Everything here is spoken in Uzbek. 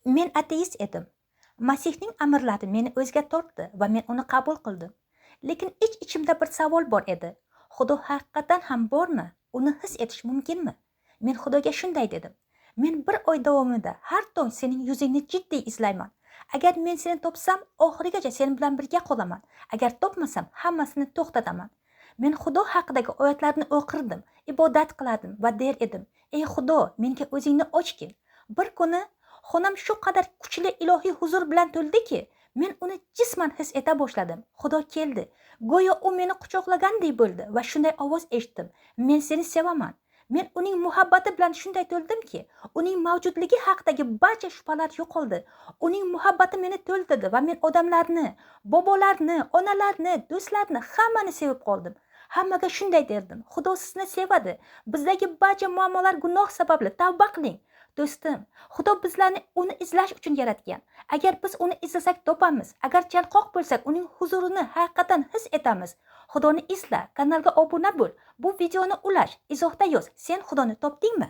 Men ateist edim. Masihning amirlari meni o'ziga tortdi va men uni qabul qildim. Lekin ich-ichimda bir savol bor edi. Xudo haqiqatan ham bormi? Uni his etish mumkinmi? Men Xudoga shunday dedim: Men bir oy davomida har tong sening yuzingni jiddiy izlayman. Agar men seni topsam, oxirigacha sen bilan birga qolaman. Agar topmasam, hammasini to'xtataman. Men Xudo haqidagi oyatlarni o'qirdim, ibodat qilardim va der edim: Ey Xudo, menga o'zingni ochgin. Bir kuni xonam shu qadar kuchli ilohiy huzur bilan to'ldiki, men uni jisman his eta boshladim. Xudo keldi. Go'yo u meni quchoqlagandek bo'ldi va shunday ovoz eshitdim: Men seni sevaman. Men uning muhabbati bilan shunday to'ldimki, uning mavjudligi haqidagi barcha shubhalar yo'qoldi. Uning muhabbati meni to'ldirdi va men odamlarni, bobolarni, onalarni, do'stlarni hammani sevib qoldim. Hammaga shunday derdim: Xudo sizni sevadi. Bizdagi barcha muammolar gunoh sababli, tavba qiling. Do'stim, Xudo bizlarni uni izlash uchun yaratgan. Agar biz uni izlasak topamiz. Agar chalqoq bo'lsak, uning huzurini haqiqatan his etamiz. Xudoni izla, kanalga obuna bo'l. Bu videoni ulash, izohda yoz. Sen Xudoni topdingmi?